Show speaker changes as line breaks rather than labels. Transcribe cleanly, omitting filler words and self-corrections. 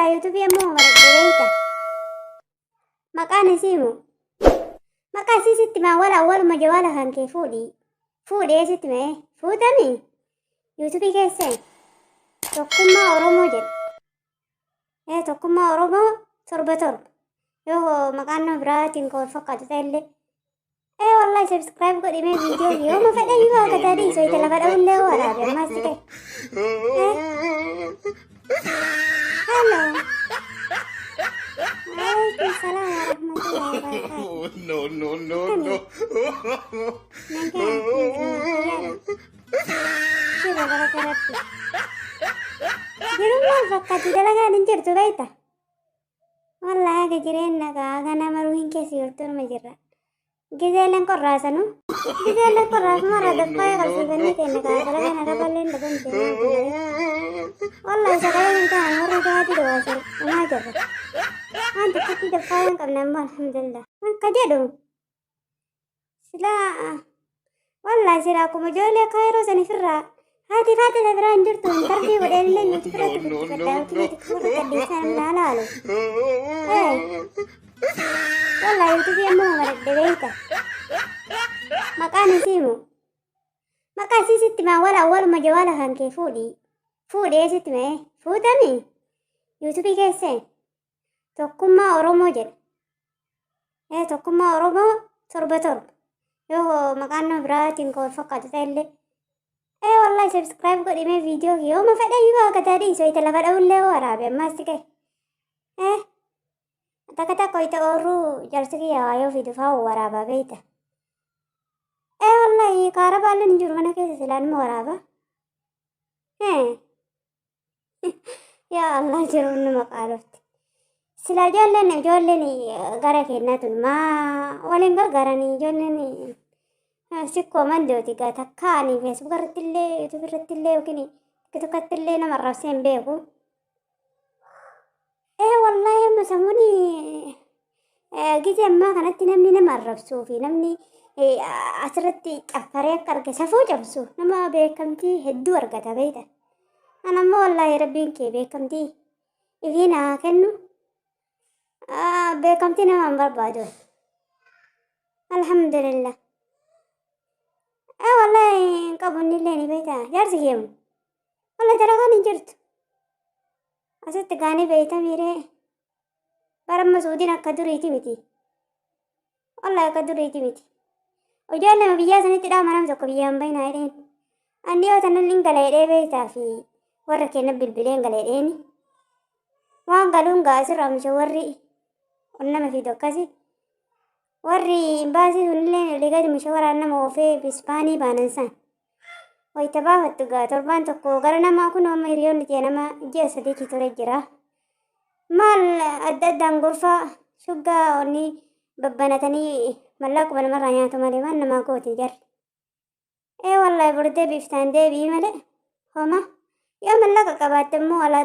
Wallahi yuutuubii ammoo maradhe beeyta. Maqaan isii moo? Maqaa isii sitti maa wala awwaluma jawaala kan kee fuudhi. Fuudhee sitti mee fuutami? Yuutuubii keessa tokkummaa Oromoo jedha. Ee tokkummaa Oromoo 77. Yoo maqaan nama biraatiin kan wal fakkaatu ta'ellee. Ee wallahi subscribe godhi mee viidiyoo yoo ma fedhe yoo akka taadhi isoo itti lafa dha'ullee waraabe ammaas si ta'e. Hello. Alaikum salaam wa rahmatullahi wa barakatuh.
No, no, no, no.
Nagaa alhamdulillah. Jira baraka rabbi. Jiruun maal fakkaatti dalagaan hin jirtu beekta. Wallahi haga jireenna kaa haga nama ruhiin keessa jirtu numa jirra. Gizeelen qorraasanu. Gizeelen qorraasuma irraa daffaaya qabsiifannee teenna kaa dalagaan araballeen dhabamte maal godhare. Wallahi sagalee hin ta'an warri daadii dhawaasan dhumaa jirra. Waan tokkotti daffaaya hin qabne ammoo alhamdulillah. Akka jedhu Silaa wallahi silaa akkuma ijoollee kaayiroo san ifirraa haati faate isa biraa hin jirtu intarvii godhee illee yuutuub irratti guddifadha yookiin yuutuub irratti gadhiisaa namni haa laalu. Ee wallahi yuutuubii ammoo maradhe beeyta. Maqaan isii moo? Maqaa isii sitti maa wala awwaluma jawaala kan kee fuudhi. Fuudhee sitti mee fuutami? Yuutuubii keessa Tokkummaa Oromoo jedha. Ee tokkummaa Oromoo 77. Yoo maqaan nama biraatiin kan wal fakkaatu ta'ellee. Ee wallahi subscribe godhi mee viidiyoo kee yoo ma fedhe yoo akka taadhi isoo itti lafa dha'ullee waraabe ammaas si ka'e. Ee takka takka wayita oorruu jaarsi kiyya waa yoo fidu faa waraabaa beeyta. Ee wallahi kaarabaalleen hin jiru mana keessa silaa numa waraaba. Ee. Yaa Allah jiruun nama qaalofti. Sila ijoolleen ijoolleen gara keenyaa tun maa waliin gargaaranii ijoolleen sikkoo mandooti gaa takka ani feesbuuk irratti illee yuutuub irratti illee yookiin tiktokatti illee nama arrabsee hin beeku. Ee wallaahi amma sammuun gizee ammaa kanatti namni nama arrabsuu fi namni asirratti caffaree akka arge safuu cabsu nama beekamtii hedduu argata beekta. Ana ammoo wallaahi rabbiin kee beekamtii ifii naa kennu beekamtii nama hin barbaadu. Alhamdulillah. Ee wallaahi hin qabu inni illee ni beekta jaarsi keemu. Wallaahi dalagaan hin jirtu. Asitti gaanii beeytamiiree. Bara amma Suudiin akka duriiti miti. Wallahi akka duriiti miti. Ijoollee biyyaa sanitti dhaama nam tokko biyyaan bayinaa jedheen. Anni yoo tanan hin gala jedhee beektaa fi warra keenya bilbilee hin gala jedheeni. Waan galuun gaa asirraa misha warri onnama fidu akkasi. Warri imbaasii sunillee olii gadi misha waraan nama oofee bispaanii baanan san. Wayita baafattu gaa torbaan tokko gara namaa kun amma hiriyoonni tiyya nama ji'a sadiitii ture jira. Maal adda addaan gorfaa shuggaa onni babbanatanii mallaaquma namarraa nyaatu malee waan namaa gooti jarri. Ee wallahi bor deebiiftaan deebi'i malee homa yoo mallaqa qabaatte immoo alaa.